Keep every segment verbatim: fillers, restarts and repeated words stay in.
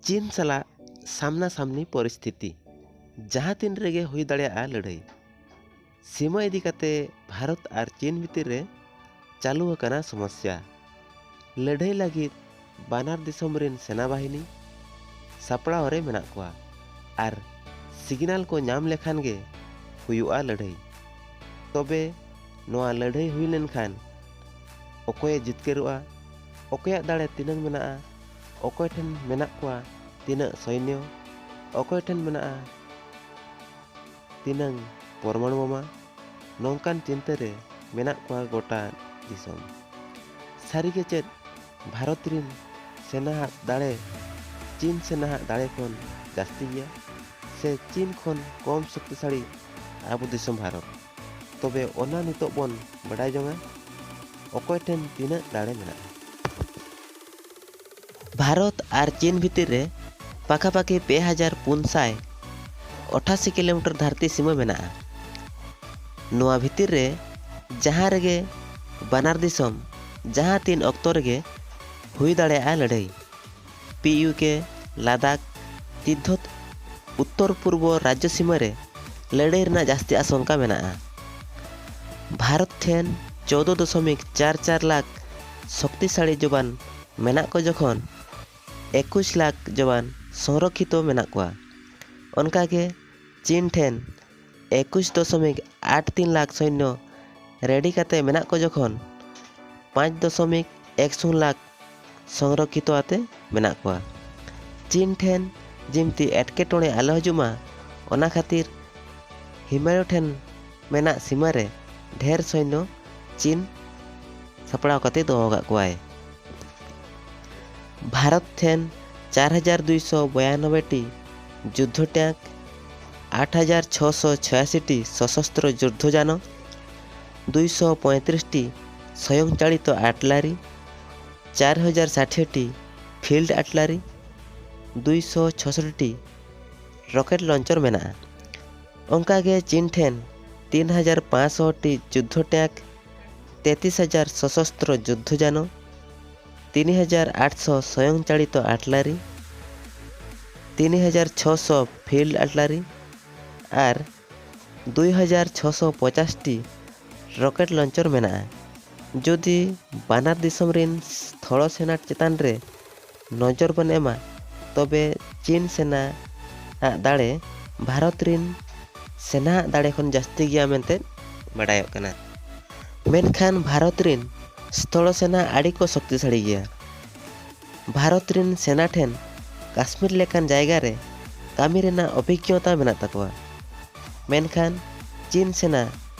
ᱪᱤᱱ ᱥᱟᱞᱟᱜ ᱥᱟᱢᱱᱟ ᱥᱟᱢᱱᱤ ᱯᱚᱨᱤᱥᱛᱷᱤᱛᱤ᱾ ᱡᱟᱦᱟᱸ ᱛᱤᱱ ᱨᱮᱜᱮ ᱦᱩᱭ ᱫᱟᱲᱮᱭᱟᱜᱼᱟ ᱞᱟᱹᱲᱦᱟᱹᱭ᱾ ᱥᱤᱢᱟᱹ ᱤᱫᱤ ᱠᱟᱛᱮ ᱵᱷᱟᱨᱚᱛ ᱟᱨ ᱪᱤᱱ ᱵᱷᱤᱛᱤᱨ ᱨᱮ ᱪᱟᱹᱞᱩ ᱟᱠᱟᱱᱟ ᱥᱚᱢᱚᱥᱭᱟ᱾ ᱞᱟᱹᱲᱦᱟᱹᱭ ᱞᱟᱹᱜᱤᱫ ᱵᱟᱱᱟᱨ ᱫᱤᱥᱚᱢ ᱨᱮᱱ ᱥᱮᱱᱟ ᱵᱟᱦᱤᱱᱤ ᱥᱟᱯᱲᱟᱣ ᱨᱮ ᱢᱮᱱᱟᱜ ᱠᱚᱣᱟ ᱟᱨ ᱥᱤᱜᱽᱱᱟᱞ ᱠᱚ ᱧᱟᱢ ᱞᱮᱠᱷᱟᱱ ᱜᱮ ᱦᱩᱭᱩᱜᱼᱟ ᱞᱟᱹᱲᱦᱟᱹᱭ᱾ ᱛᱚᱵᱮ ᱱᱚᱣᱟ ᱞᱟᱹᱲᱦᱟᱹᱭ ᱦᱩᱭ ᱞᱮᱱᱠᱷᱟᱱ ᱚᱠᱚᱭᱮ ᱡᱤᱛᱠᱟᱹᱨᱚᱜᱼᱟ, ᱚᱠᱚᱭᱟᱜ ᱫᱟᱲᱮ ᱛᱤᱱᱟᱹᱝ ᱢᱮᱱᱟᱜᱼᱟ, ᱚᱠᱚᱭ ᱴᱷᱮᱱ ᱢᱮᱱᱟᱜ ᱠᱚᱣᱟ ᱛᱤᱱᱟᱹᱜ ᱥᱚᱭᱱᱭᱚ, ᱚᱠᱚᱭ ᱴᱷᱮᱱ ᱢᱮᱱᱟᱜᱼᱟ ᱛᱤᱱᱟᱹᱝ ᱯᱚᱨᱢᱟᱬᱩ ᱵᱳᱢᱟ, ᱱᱚᱝᱠᱟᱱ ᱪᱤᱱᱛᱟᱹ ᱨᱮ ᱢᱮᱱᱟᱜ ᱠᱚᱣᱟ ᱜᱚᱴᱟ ᱫᱤᱥᱚᱢ᱾ ᱥᱟᱹᱨᱤᱜᱮ ᱪᱮᱫ ᱵᱷᱟᱨᱚᱛ ᱨᱤᱱ ᱥᱮᱱᱟᱦᱟᱜ ᱫᱟᱲᱮ ᱪᱤᱱ ᱥᱮᱱᱟᱦᱟᱜ ᱫᱟᱲᱮ ᱠᱷᱚᱱ ᱡᱟᱹᱥᱛᱤ ᱜᱮᱭᱟ, ᱥᱮ ᱪᱤᱱ ᱠᱷᱚᱱ ᱠᱚᱢ ᱥᱚᱠᱛᱤᱥᱟᱲᱤ ᱟᱵᱚ ᱫᱤᱥᱚᱢ ᱵᱷᱟᱨᱚᱛ? ᱛᱚᱵᱮ ᱚᱱᱟ ᱱᱤᱛᱚᱜ ᱵᱚᱱ ᱵᱟᱰᱟᱭ ᱡᱚᱝᱟ, ᱚᱠᱚᱭ ᱴᱷᱮᱱ ᱛᱤᱱᱟᱹᱜ ᱫᱟᱲᱮ ᱢᱮᱱᱟᱜᱼᱟ᱾ ᱵᱷᱟᱨᱚᱛ ᱟᱨ ᱪᱤᱱ ᱵᱷᱤᱛᱤᱨ ᱨᱮ ᱯᱟᱠᱟᱯᱟᱠᱤ ᱯᱮ ᱦᱟᱡᱟᱨ ᱯᱩᱱ ᱥᱟᱭ ᱟᱴᱷᱟᱥᱤ ᱠᱤᱞᱳᱢᱤᱴᱟᱨ ᱫᱷᱟᱹᱨᱛᱤ ᱥᱤᱢᱟᱹ ᱢᱮᱱᱟᱜᱼᱟ᱾ ᱱᱚᱣᱟ ᱵᱷᱤᱛᱤᱨ ᱨᱮ ᱡᱟᱦᱟᱸ ᱨᱮᱜᱮ ᱵᱟᱱᱟᱨ ᱫᱤᱥᱚᱢ ᱡᱟᱦᱟᱸ ᱛᱤᱱ ᱚᱠᱛᱚ ᱨᱮᱜᱮ ᱦᱩᱭ ᱫᱟᱲᱮᱭᱟᱜᱼᱟ ᱞᱟᱹᱲᱦᱟᱹᱭ᱾ ᱯᱤ ᱤᱭᱩ ᱠᱮ, ᱞᱟᱫᱟᱠᱷ, ᱛᱤᱵᱵᱚᱛ, ᱩᱛᱛᱚᱨ ᱯᱩᱨᱵᱚ ᱨᱟᱡᱽᱡᱚ ᱥᱤᱢᱟᱹ ᱨᱮ ᱞᱟᱹᱲᱦᱟᱹᱭ ᱨᱮᱱᱟᱜ ᱡᱟᱹᱥᱛᱤ ᱟᱥᱚᱝᱠᱟ ᱢᱮᱱᱟᱜᱼᱟ᱾ ᱵᱷᱟᱨᱚᱛ ᱴᱷᱮᱱ ᱪᱳᱫᱽᱫᱳ ᱫᱚᱥᱚᱢᱤᱠ ᱪᱟᱨ ᱪᱟᱨ ᱞᱟᱠᱷ ᱥᱚᱠᱛᱤᱥᱟᱲᱤ ᱡᱚᱵᱟᱱ ᱢᱮᱱᱟᱜ ᱠᱚ ᱡᱚᱠᱷᱚᱱ ᱮᱠᱩᱥ ᱞᱟᱠᱷ ᱡᱚᱣᱟᱱ ᱥᱚᱝᱨᱚᱠᱠᱷᱤᱛᱚ ᱢᱮᱱᱟᱜ ᱠᱚᱣᱟ᱾ ᱚᱱᱠᱟᱜᱮ ᱪᱤᱱ ᱴᱷᱮᱱ ᱮᱠᱩᱥ ᱫᱚᱥᱚᱢᱤᱠ ᱟᱴ ᱛᱤᱱ ᱞᱟᱠᱷ ᱥᱚᱭᱱᱚ ᱨᱮᱰᱤ ᱠᱟᱛᱮ ᱢᱮᱱᱟᱜ ᱠᱚ ᱡᱚᱠᱷᱚᱱ ᱯᱟᱸᱪ ᱫᱚᱥᱚᱢᱤᱠ ᱮᱠ ᱥᱩᱱ ᱞᱟᱠᱷ ᱥᱚᱝᱨᱚᱠᱠᱷᱤᱛᱚ ᱟᱛᱮ ᱢᱮᱱᱟᱜ ᱠᱚᱣᱟ᱾ ᱪᱤᱱ ᱴᱷᱮᱱ ᱡᱤᱢᱛᱤ ᱮᱴᱠᱮᱴᱚᱬᱮ ᱟᱞᱚ ᱦᱤᱡᱩᱜ ᱢᱟ, ᱚᱱᱟ ᱠᱷᱟᱹᱛᱤᱨ ᱦᱤᱢᱟᱞᱚ ᱴᱷᱮᱱ ᱢᱮᱱᱟᱜ ᱥᱤᱢᱟᱹ ᱨᱮ ᱰᱷᱮᱨ ᱥᱚᱭᱱᱚ ᱪᱤᱱ ᱥᱟᱯᱲᱟᱣ ᱠᱟᱛᱮ ᱫᱚᱦᱚ ᱟᱠᱟᱫ ᱠᱚᱣᱟᱭ᱾ ᱵᱷᱟᱨᱚᱛ ᱴᱷᱮᱱ ᱪᱟᱨ ᱦᱟᱡᱟᱨ ᱫᱩᱭᱥᱚ ᱵᱚᱭᱟᱱᱚᱵᱵᱳᱭ ᱴᱤ ᱡᱩᱫᱽᱫᱷᱚ ᱴᱮᱝᱠ, ᱟᱴ ᱦᱟᱡᱟᱨ ᱪᱷᱚᱥᱚ ᱪᱷᱚᱭᱟᱥᱤ ᱴᱤ ᱥᱚᱥᱚᱥᱛᱨᱚ ᱡᱩᱫᱽᱫᱷᱚ ᱡᱟᱱᱚ, ᱫᱩᱭᱥᱚ ᱯᱚᱸᱭᱛᱨᱤᱥ ᱴᱤ ᱥᱚᱭᱚᱝ ᱪᱟᱲᱤᱛᱚ ᱟᱴᱞᱟᱨᱤ, ᱪᱟᱨ ᱦᱟᱡᱟᱨ ᱥᱟᱴᱷᱤᱭᱚ ᱴᱤ ᱯᱷᱤᱞᱰ ᱟᱴᱞᱟᱨᱤ, ᱫᱩᱭᱥᱚ ᱪᱷᱚᱥᱚᱴᱤ ᱨᱚᱠᱮᱴ ᱞᱚᱧᱪᱚᱨ ᱢᱮᱱᱟᱜᱼᱟ᱾ ᱚᱱᱠᱟᱜᱮ ᱪᱤᱱ ᱴᱷᱮᱱ ᱛᱤᱱ ᱦᱟᱡᱟᱨ ᱯᱟᱸᱪᱥᱚ ᱴᱤ ᱡᱩᱫᱽᱫᱷᱚ ᱴᱮᱝᱠ, ᱛᱮᱛᱨᱤᱥ ᱦᱟᱡᱟᱨ ᱥᱚᱥᱚᱥᱛᱨᱚ ᱡᱩᱫᱽᱫᱷᱚ ᱡᱟᱱᱚ, ᱛᱤᱱ ᱦᱟᱡᱟᱨ ᱟᱴᱥᱚ ᱥᱚᱭᱚᱝ ᱪᱟᱲᱤᱛᱚ ᱟᱴᱞᱟᱨᱤ, ᱛᱤᱱ ᱦᱟᱡᱟᱨ ᱪᱷᱚᱥᱚ field artillery ᱟᱨ ᱫᱩᱭ ᱦᱟᱡᱟᱨ ᱪᱷᱚᱥᱚ ᱯᱚᱪᱟᱥ ᱴᱤ rocket launcher ᱢᱮᱱᱟᱜᱼᱟ᱾ ᱡᱩᱫᱤ ᱵᱟᱱᱟᱨ ᱫᱤᱥᱚᱢ ᱨᱤᱱ ᱛᱷᱚᱲᱚ ᱥᱮᱱᱟ ᱪᱮᱛᱟᱱ ᱨᱮ ᱱᱚᱡᱚᱨ ᱵᱚᱱ ᱮᱢᱟ, ᱛᱚᱵᱮ ᱪᱤᱱ ᱥᱮᱱᱟ ᱟᱜ ᱫᱟᱲᱮ ᱵᱷᱟᱨᱚᱛ ᱨᱤᱱ ᱥᱮᱱᱟ ᱟᱜ ᱫᱟᱲᱮ ᱠᱷᱚᱱ ᱡᱟᱹᱥᱛᱤ ᱜᱮᱭᱟ ᱢᱮᱱᱛᱮ ᱵᱟᱰᱟᱭᱚᱜ ᱠᱟᱱᱟ᱾ ᱢᱮᱱᱠᱷᱟᱱ ᱵᱷᱟᱨᱚᱛ ᱨᱤᱱ ᱥᱛᱷᱚᱲᱚ ᱥᱮᱱᱟ ᱟᱹᱰᱤ ᱠᱚ ᱥᱚᱠᱛᱤᱥᱟᱲᱤ ᱜᱮᱭᱟ᱾ ᱵᱷᱟᱨᱚᱛ ᱨᱤᱱ ᱥᱮᱱᱟ ᱴᱷᱮᱱ ᱠᱟᱥᱢᱤᱨ ᱞᱮᱠᱟᱱ ᱡᱟᱭᱜᱟ ᱨᱮ ᱠᱟᱹᱢᱤ ᱨᱮᱱᱟᱜ ᱚᱵᱷᱤᱜᱽᱜᱚᱛᱟ ᱢᱮᱱᱟᱜ ᱛᱟᱠᱚᱣᱟ᱾ ᱢᱮᱱᱠᱷᱟᱱ ᱪᱤᱱ ᱥᱮᱱᱟ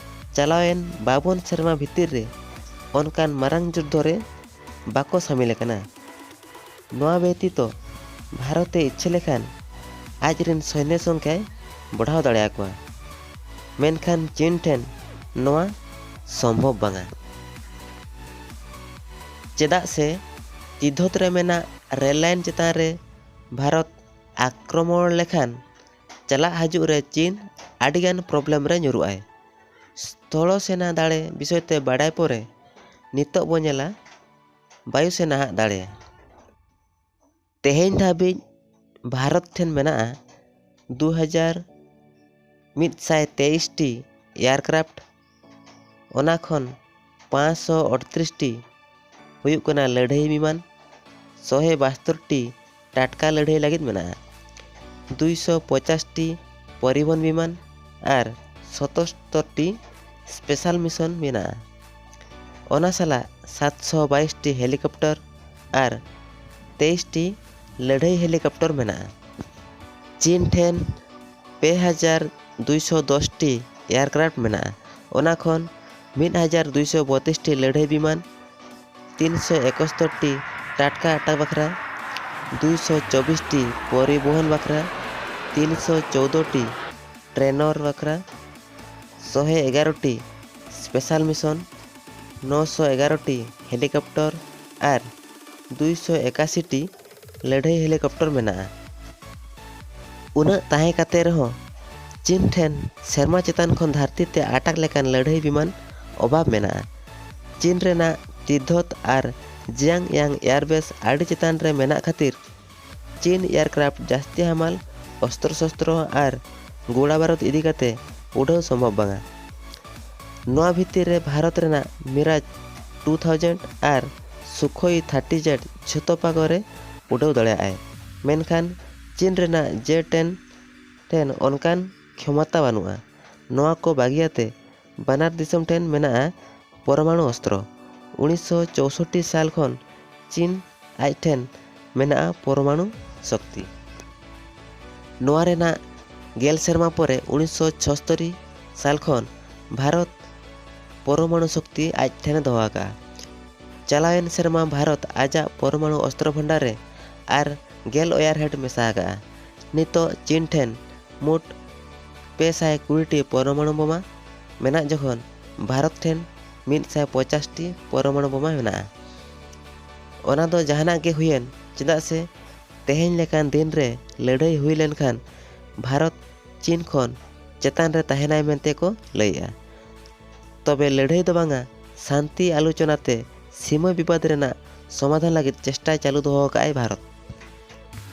ᱪᱟᱞᱟᱣᱮᱱ ᱵᱟᱵᱚᱱ ᱥᱮᱨᱢᱟ ᱵᱷᱤᱛᱤᱨ ᱨᱮ ᱚᱱᱠᱟᱱ ᱢᱟᱨᱟᱝ ᱡᱩᱫᱽᱫᱷᱚ ᱨᱮ ᱵᱟᱠᱚ ᱥᱟᱹᱢᱤᱞ ᱟᱠᱟᱱᱟ᱾ ᱱᱚᱣᱟ ᱵᱮᱛᱤᱛᱚ ᱵᱷᱟᱨᱚᱛ ᱮ ᱤᱪᱪᱷᱟᱹ ᱞᱮᱠᱷᱟᱱ ᱟᱡ ᱨᱮᱱ ᱥᱚᱭᱱᱭᱚ ᱥᱚᱝᱠᱷᱟᱭ ᱵᱚᱲᱦᱟᱣ ᱫᱟᱲᱮᱭᱟᱠᱚᱣᱟ᱾ ᱢᱮᱱᱠᱷᱟᱱ ᱪᱤᱱ ᱴᱷᱮᱱ ᱱᱚᱣᱟ ᱥᱚᱢᱵᱷᱚᱵ ᱵᱟᱝᱟ᱾ ᱪᱮᱫᱟᱜ ᱥᱮ ᱛᱤᱫᱷᱚᱛ ᱨᱮ ᱢᱮᱱᱟᱜ ᱨᱮᱞ ᱞᱟᱭᱤᱱ ᱪᱮᱛᱟᱱ ᱨᱮ ᱵᱷᱟᱨᱚᱛ ᱟᱠᱨᱚᱢᱚᱬ ᱞᱮᱠᱷᱟᱱ ᱪᱟᱞᱟᱜ ᱦᱤᱡᱩᱜ ᱨᱮ ᱪᱤᱱ ᱟᱹᱰᱤᱜᱟᱱ problem ᱨᱮ ᱧᱩᱨᱩᱜᱼᱟᱭ᱾ ᱥᱛᱷᱚᱲᱚ ᱥᱮᱱᱟ ᱫᱟᱲᱮ ᱵᱤᱥᱚᱭ ᱛᱮ ᱵᱟᱰᱟᱭ ᱯᱚᱨᱮ ᱱᱤᱛᱚᱜ ᱵᱚ ᱧᱮᱞᱟ ᱵᱟᱭᱩ ᱥᱮᱱᱟ ᱟᱜ ᱫᱟᱲᱮ᱾ ᱛᱮᱦᱮᱧ ᱫᱷᱟᱹᱵᱤᱡ ᱵᱷᱟᱨᱚᱛ ᱴᱷᱮᱱ ᱢᱮᱱᱟᱜᱼᱟ ᱫᱩ ᱦᱟᱡᱟᱨ ᱢᱤᱫ ᱥᱟᱭ ᱛᱮᱭᱤᱥ ᱴᱤ aircraft, ᱚᱱᱟ ᱠᱷᱚᱱ ᱯᱟᱸᱪᱥᱚ ᱟᱴᱛᱨᱤᱥ ᱴᱤ ᱦᱩᱭᱩᱜ ᱠᱟᱱᱟ ᱞᱟᱹᱲᱦᱟᱹᱭ ᱵᱤᱢᱟᱱ, ᱥᱚᱦᱮ ᱵᱟᱥᱛᱳᱨ ᱴᱤ ᱴᱟᱴᱠᱟ ᱞᱟᱹᱲᱦᱟᱹᱭ ᱞᱟᱹᱜᱤᱫ ᱢᱮᱱᱟᱜᱼᱟ, ᱫᱩᱭᱥᱚ ᱯᱚᱪᱟᱥ ᱴᱤ ᱯᱚᱨᱤᱵᱚᱦᱚᱱ ᱵᱤᱢᱟᱱ ᱟᱨ ᱥᱚᱛᱚᱥᱛᱚᱨ ᱴᱤ special mission ᱢᱮᱱᱟᱜᱼᱟ᱾ ᱚᱱᱟ ᱥᱟᱞᱟᱜ ᱥᱟᱛᱥᱚ ᱵᱟᱭᱤᱥ ᱴᱤ helicopter ᱟᱨ ᱛᱮᱭᱤᱥ ᱴᱤ ᱞᱟᱹᱲᱦᱟᱹᱭ helicopter ᱢᱮᱱᱟᱜᱼᱟ᱾ ᱪᱤᱱ ᱴᱷᱮᱱ ᱯᱮ ᱦᱟᱡᱟᱨ ᱫᱩᱭᱥᱚ ᱫᱚᱥ ᱴᱤ aircraft ᱢᱮᱱᱟᱜᱼᱟ᱾ ᱚᱱᱟ ᱠᱷᱚᱱ ᱢᱤᱫ ᱦᱟᱡᱟᱨ ᱫᱩᱭᱥᱚ ᱵᱚᱛᱤᱥ ᱴᱤ ᱞᱟᱹᱲᱦᱟᱹᱭ ᱵᱤᱢᱟᱱ, ᱛᱤᱱᱥᱚ ᱮᱠᱟᱛᱛᱳᱨ ᱴᱤ ᱴᱟᱴᱠᱟ ᱟᱴᱟᱠ ᱵᱟᱠᱷᱨᱟ, ᱫᱩᱭᱥᱚ ᱪᱚᱵᱵᱤᱥ ᱴᱤ ᱯᱚᱨᱤᱵᱚᱦᱚᱱ ᱵᱟᱠᱷᱨᱟ, ᱛᱤᱱᱥᱚ ᱪᱳᱣᱫᱚ ᱴᱤ trainer ᱵᱟᱠᱷᱨᱟ, ᱥᱚᱦᱮ ᱮᱜᱟᱨᱚ ᱴᱤ special mission, ᱱᱚᱥᱚ ᱮᱜᱟᱨᱚ ᱴᱤ helicopter ᱟᱨ ᱫᱩᱭᱥᱚ ᱮᱠᱟᱥᱤ ᱴᱤ ᱞᱟᱹᱲᱦᱟᱹᱭ helicopter ᱢᱮᱱᱟᱜᱼᱟ᱾ ᱩᱱᱟᱹᱜ ᱛᱟᱦᱮᱸ ᱠᱟᱛᱮ ᱨᱮᱦᱚᱸ ᱪᱤᱱ ᱴᱷᱮᱱ ᱥᱮᱨᱢᱟ ᱪᱮᱛᱟᱱ ᱠᱷᱚᱱ ᱫᱷᱟᱹᱨᱛᱤ ᱛᱮ ᱟᱴᱟᱠ ᱞᱮᱠᱟᱱ ᱞᱟᱹᱲᱦᱟᱹᱭ ᱵᱤᱢᱟᱱ ᱚᱵᱷᱟᱵᱽ ᱢᱮᱱᱟᱜᱼᱟ᱾ ᱪᱤᱱ ᱨᱮᱱᱟᱜ ᱛᱤᱫᱷᱚᱛ ᱟᱨ ᱡᱤᱭᱟᱝ ᱭᱟᱝ air base ᱟᱹᱰᱤ ᱪᱮᱛᱟᱱ ᱨᱮ ᱢᱮᱱᱟᱜ ᱠᱷᱟᱹᱛᱤᱨ ᱪᱤᱱ ᱮᱭᱟᱨᱠᱨᱟᱯᱷᱴ ᱡᱟᱹᱥᱛᱤ ᱦᱟᱢᱟᱞ ᱚᱥᱛᱨᱚ ᱥᱚᱥᱛᱨᱚ ᱟᱨ ᱜᱳᱲᱟ ᱵᱟᱨᱩᱫ ᱤᱫᱤ ᱠᱟᱛᱮ ᱩᱰᱟᱹᱣ ᱥᱚᱢᱵᱷᱚᱵ ᱵᱟᱝᱟ᱾ ᱱᱚᱣᱟ ᱵᱷᱤᱛᱤᱨ ᱨᱮ ᱵᱷᱟᱨᱚᱛ ᱨᱮᱱᱟᱜ ᱢᱤᱨᱟᱡᱽ ᱴᱩ ᱛᱷᱟᱣᱡᱮᱱᱰ ᱟᱨ ᱥᱩᱠᱷᱚᱭ ᱛᱷᱟᱨᱴᱤ ᱡᱮᱴ ᱡᱷᱚᱛᱚ ᱯᱟᱜᱚ ᱨᱮ ᱩᱰᱟᱹᱣ ᱫᱟᱲᱮᱭᱟᱜᱼᱟᱭ, ᱢᱮᱱᱠᱷᱟᱱ ᱪᱤᱱ ᱨᱮᱱᱟᱜ ᱡᱮ ᱴᱮᱱ ᱴᱷᱮᱱ ᱚᱱᱠᱟᱱ ᱠᱷᱮᱢᱚᱛᱟ ᱵᱟᱹᱱᱩᱜᱼᱟ᱾ ᱱᱚᱣᱟ ᱠᱚ ᱵᱟᱹᱜᱤᱭᱟᱛᱮ ᱵᱟᱱᱟᱨ ᱫᱤᱥᱚᱢ ᱴᱷᱮᱱ ᱢᱮᱱᱟᱜᱼᱟ ᱯᱚᱨᱚᱢᱟᱬᱩ ᱚᱥᱛᱨᱚ᱾ ᱩᱱᱤᱥᱥᱚ ᱪᱳᱥᱳᱴᱴᱤ ᱥᱟᱞ ᱠᱷᱚᱱ ᱪᱤᱱ ᱟᱡ ᱴᱷᱮᱱ ᱢᱮᱱᱟᱜᱼᱟ ᱯᱚᱨᱚᱢᱟᱬᱩ ᱥᱚᱠᱛᱤ᱾ ᱱᱚᱣᱟ ᱨᱮᱱᱟᱜ ᱜᱮᱞ ᱥᱮᱨᱢᱟ ᱯᱚᱨᱮ ᱩᱱᱤᱥᱥᱚ ᱪᱷᱚᱥᱛᱚᱨᱤ ᱥᱟᱞ ᱠᱷᱚᱱ ᱵᱷᱟᱨᱚᱛ ᱯᱚᱨᱚᱢᱟᱬᱩ ᱥᱚᱠᱛᱤ ᱟᱡ ᱴᱷᱮᱱᱮ ᱫᱚᱦᱚ ᱟᱠᱟᱫᱼᱟ᱾ ᱪᱟᱞᱟᱣᱮᱱ ᱥᱮᱨᱢᱟ ᱵᱷᱟᱨᱚᱛ ᱟᱡᱟᱜ ᱯᱚᱨᱚᱢᱟᱬᱩ ᱚᱥᱛᱨᱚ ᱵᱷᱟᱱᱰᱟᱨ ᱨᱮ ᱟᱨ ᱜᱮᱞ ᱳᱭᱟᱨᱦᱮᱰ ᱢᱮᱥᱟ ᱟᱠᱟᱫᱼᱟ᱾ ᱱᱤᱛᱚᱜ ᱪᱤᱱ ᱴᱷᱮᱱ ᱢᱳᱴ ᱯᱮ ᱥᱟᱭ ᱠᱩᱲᱤ ᱴᱤ ᱯᱚᱨᱚᱢᱟᱬᱩ ᱵᱳᱢᱟ ᱢᱮᱱᱟᱜ ᱡᱚᱠᱷᱚᱱ ᱵᱷᱟᱨᱚᱛ ᱴᱷᱮᱱ ᱢᱤᱫ ᱥᱟᱭ ᱯᱚᱪᱟᱥ ᱴᱤ ᱯᱚᱨᱚᱢᱟᱬᱩ ᱵᱳᱢᱟ ᱢᱮᱱᱟᱜᱼᱟ᱾ ᱚᱱᱟ ᱫᱚ ᱡᱟᱦᱟᱱᱟᱜ ᱜᱮ ᱦᱩᱭᱮᱱ, ᱪᱮᱫᱟᱜ ᱥᱮ ᱛᱮᱦᱮᱧ ᱞᱮᱠᱟᱱ ᱫᱤᱱ ᱨᱮ ᱞᱟᱹᱲᱦᱟᱹᱭ ᱦᱩᱭ ᱞᱮᱱᱠᱷᱟᱱ ᱵᱷᱟᱨᱚᱛ ᱪᱤᱱ ᱠᱷᱚᱱ ᱪᱮᱛᱟᱱ ᱨᱮ ᱛᱟᱦᱮᱱᱟᱭ ᱢᱮᱱᱛᱮ ᱠᱚ ᱞᱟᱹᱭᱮᱜᱼᱟ᱾ ᱛᱚᱵᱮ ᱞᱟᱹᱲᱦᱟᱹᱭ ᱫᱚ ᱵᱟᱝᱟ, ᱥᱟᱱᱛᱤ ᱟᱞᱳᱪᱚᱱᱟ ᱛᱮ ᱥᱤᱢᱟᱹ ᱵᱤᱵᱟᱫ ᱨᱮᱱᱟᱜ ᱥᱚᱢᱟᱫᱷᱟᱱ ᱞᱟᱹᱜᱤᱫ ᱪᱮᱥᱴᱟᱭ ᱪᱟᱹᱞᱩ ᱫᱚᱦᱚ ᱟᱠᱟᱫᱼᱟᱭ ᱵᱷᱟᱨᱚᱛ᱾